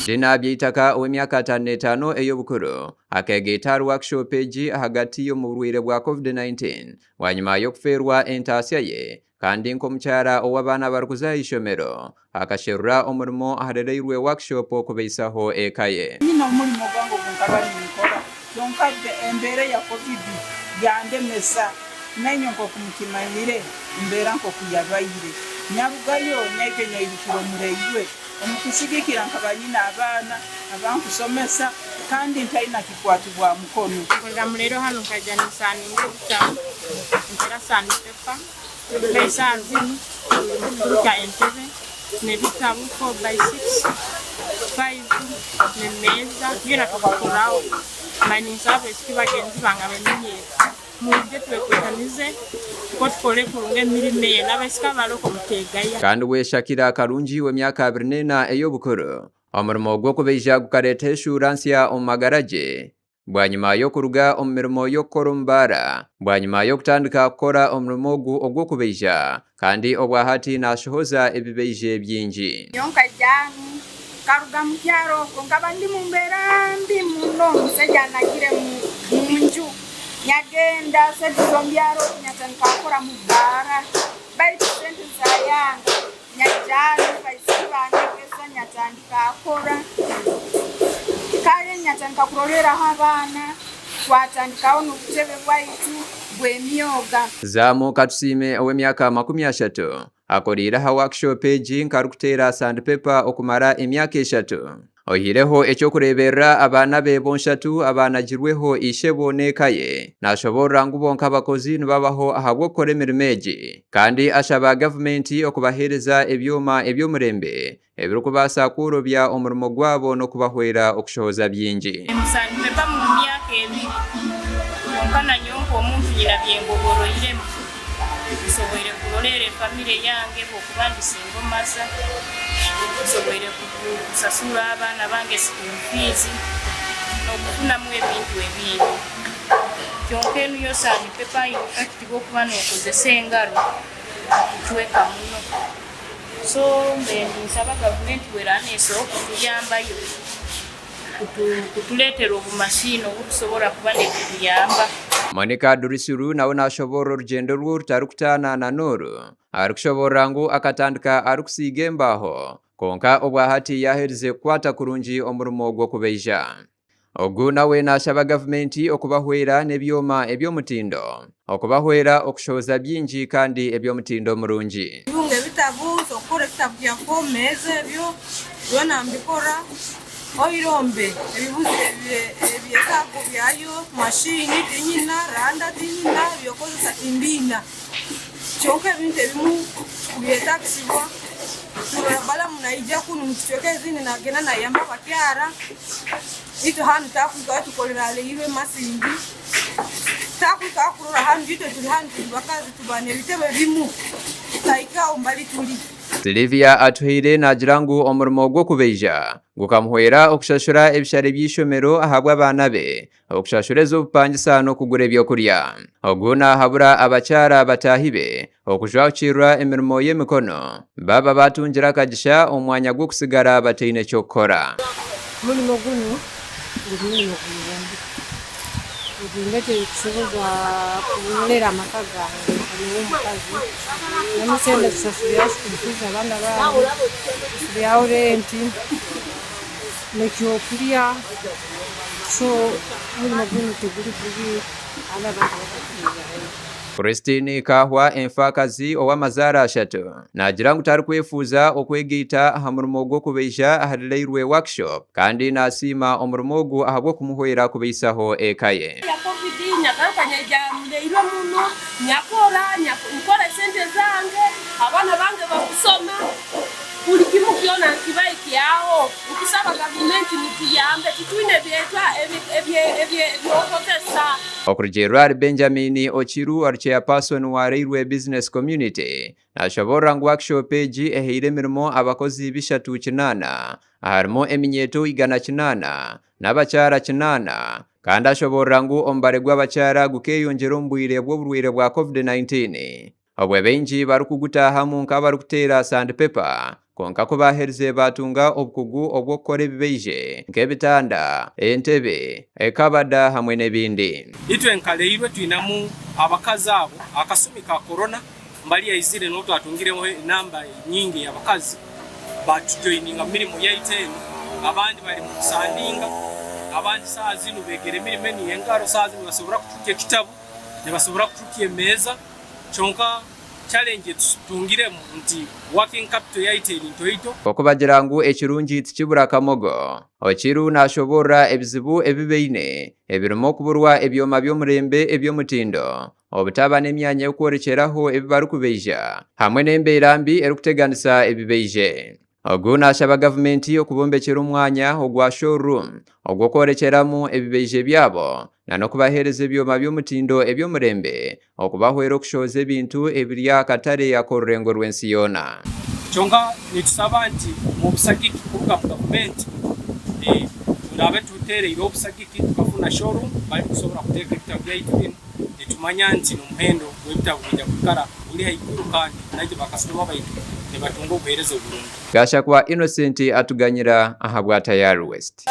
Dina Byeitaka ow'emyaka 55 ey'obukuru akeegaita ahari workshop egi ahagati y'omu burwaire bwa Covid-19 bwanyima y'okufeerwa entaasya ye kandi nk'omukyara ow'abaana barikuza aha ishomero akasherura omurimo ahari Railway Workshop okubaisaho eka ye. Nyine omurimo gwange ogu nkaba ninkora, kyonka embeera eya Covid yandemesa. Nainywe nk'oku mukimanyire, embeera nk'oku yabaire. Nyarugayo nyaija nyairukira omu Railway. Omu kusigikira nkaba nyine abaana abankusomesa kandi ntaina kikwatibwa mukono. Nkorera muleero hanu nkaija ninsaninga ebitabu, ntera sandpaper, nk'esaaha zinu turi mukuturuka entebe n'ebitabu four by six, five n'emeeza byona tubikoraho. Manya ninsaba abaisiki bagenzi bange abeminyeeto mwije twekwatanize nikwo tukore kurungi emirimo enu. Abaisiki abarokwo muteegaya. Kandi we Shakira Karungi w'emyaka 24 ey'obukuru, omurimo gw'okubaija gukareeta eshuura nsya omu magara gye bwanyima y'okuruga omu mirimo y'okukora omu baara bwanyima y'okutandika kukora omurimo ogu ogw'okubaija kandi obwahati nashohoza ebibaije bingi. Nyowe nkaija hanu, nkaruga mu kyaro okwo, nkaba ndi mu mbeera mbi muno, omusaija anagire mu nju, nyagenda sente z'omu byaro oku nyatandika kukora mu bbaara, baitu sente zayanga, nyaija hanu baisiki banyegesa nyatandika kukora, kare nyatandika kuroreraho abaana, twatandikaho n'obutebe bwaitu bw'emyoga. Zamu Katusiime ow'emyaka 30 akoreire aha workshop egi nk'arikuteera sandpaper okumara emyaka 3. Oihireho eky'okureeberera abaana be bonshatu abaanagirweho ishebo n'eka ye, naashoboorora ngu bo nk'abakozi nibabaho ahabw'okukora emirimo egi kandi ashaba gavumenti okubaheereza ebyoma eby'omurembe ebirikubaasa kworobya omurimo gwabo n'okubahwera okushohoza bingi. Sandpaper mu myaka ebiri kwonka nanyowe nk'omuntu nyina byengoboroiremu nsoboire kuroleera efamire yange habwokuba ndi single mother, nsoboire kusasura abaana bange school fees n'okufunamu ebintu ebindi. Kyonka enu yo sandpaper infact bwokuba nokozesa engaro ecweka muno. So mbaire ninsaba gavumenti bweraaba nesobora kutuyambayo kutuleetera obumashini obutusobora kuba nibutuyamba. Monica Durisiru nawe nashoboorora orugyendo rwe orutarikutaana na n'oru arikushoboorora ngu akatandika arikusiiga embaaho kwonka obwahati yaaherize kukwata kurungi omurimo gw'okubaija. Ogu nawe naashaba gavumenti okubahwera n'ebyoma eby'omutindo okubahwera okushohoza bingi kandi eby'omutindo murungi. Ntunga ebitabu, nsobola kukora ebitabu bya foomu ezo ebyo byona mbikora. Oirombe ebyetaago byayo, mashiini tinyina, randa tinyina, eby'okukozesa timbiina. Kyonka ebintu ebimu kubyetagisibwa, turora Balamu naija kunu mukicweka ezindi nagenda nayamba abakyara, itwe hanu takuhikayo tukolera haleirwe Masindi, takuhikaho kurora hanu itwe tuli hanu tuli bakazi tuba nebitebe bimu tahikaho mbali tuli. Sylvia Atuhaire naagira ngu omurimo gw'okubaija gukamuhwera okushashura ebishare by'eishomero ahabw'abaana be okushashura ez'obupangisa n'okugura ebyokurya. Ogu naahabura abakyara bataahi be okujwahukirira emirimo y'emikono baaba baatungire akagisha omu mwanya gw'okusigara bataine ky'okukora. Omurimo gunu guri murimo gurungi, nigundetera kusoboza kurorera amaka gange nka nyowe omukazi, nyowe sente zisasurireho school fees abaana bange, nsasurireho renti n'ekyokurya. So omurimo gunu tiguri kubi kandi abantu bakaguhurira haihi. Christine Kahwa enfaakazi ow'amazaara ashatu naagira ngu tarikwefuuza okwegaita aha murimo gw'okubaija ahari Railway Workshop kandi naasiima omurimo ogu ahabw'okumuhwera kubaisaho eka ye. Ya covid nyagaruka nyaija mureirwe muno nyakora nkora esente zange abaana bange bakusoma buri kimu kyona nkibahikyaho. Nkusaba gavumenti nituyambe titwine ebyokozesa. Okurugiirira ahari Benjamin Okiru ori Chairperson wa Railway Business Community, nashoboorora ngu workshop egi ehaire emirimo abakozi 38 aharimu eminyeeto 108 n'abakyara 8 kandi ashoboorora ngu omubare gw'abakyara gukeeyongyera omu bwire bw'oburwaire bwa Covid-19 obwe baingi barikugutaahamu nk'abarikuteera sandpaper. Kwonka ku baaherize baatunga obukugu obw'okukora ebibaije nk'ebitanda, entebe, ekabada hamwe n'ebindi. Itwe nka Leirwe twinamu abakazi abo akasumi ka Corona mbali yaizire niho twatungireho enamba nyingi ey'abakazi batujoininga mu mirimo yaitu enu, abandi bari mu kusandinga, abandi saaha zinu begere emirimo enu ey'engaro, saaha zinu nibasobora kuturukya ekitabu, nibasobora kuturukya emeeza, kyonka challenge etutungiremu nti working capital yaitu eri ntoito. Nk'oku bagira ngu ekirungi tikibura kamogo, Okiru nashoboorora ebizibu ebi baine ebirimu okuburwa ebyoma by'omurembe eby'omutindo, obutaba n'emyanya y'okworekyeraho ebi barikubaija hamwe n'embeera mbi erikuteganisa ebibaije. Ogu naashaba gavumenti okubombekyera omwanya ogwa show room ogw'okworekyeramu ebibaije byabo na n'okubaheereza ebyoma by'omutindo eby'omurembe okubahwera okushohoza ebintu ebiri aha katare ak'orurengo rw'ensi yoona. Kyonka nitusaba nti omu busagiki kuruga mu gavumenti turaabe tutereireho obusagiki tukafuna show room barikusobora kuteeka ebitabo byaitu binu. Nitumanya nti n'omuhendo gw'ebitabo gwija kwikara guri haiguru kandi naitwe bakasitoma baitu nibatunga obuheereza oburungi. Gashakwa Innocent atuganyira ahabwa Tayari West.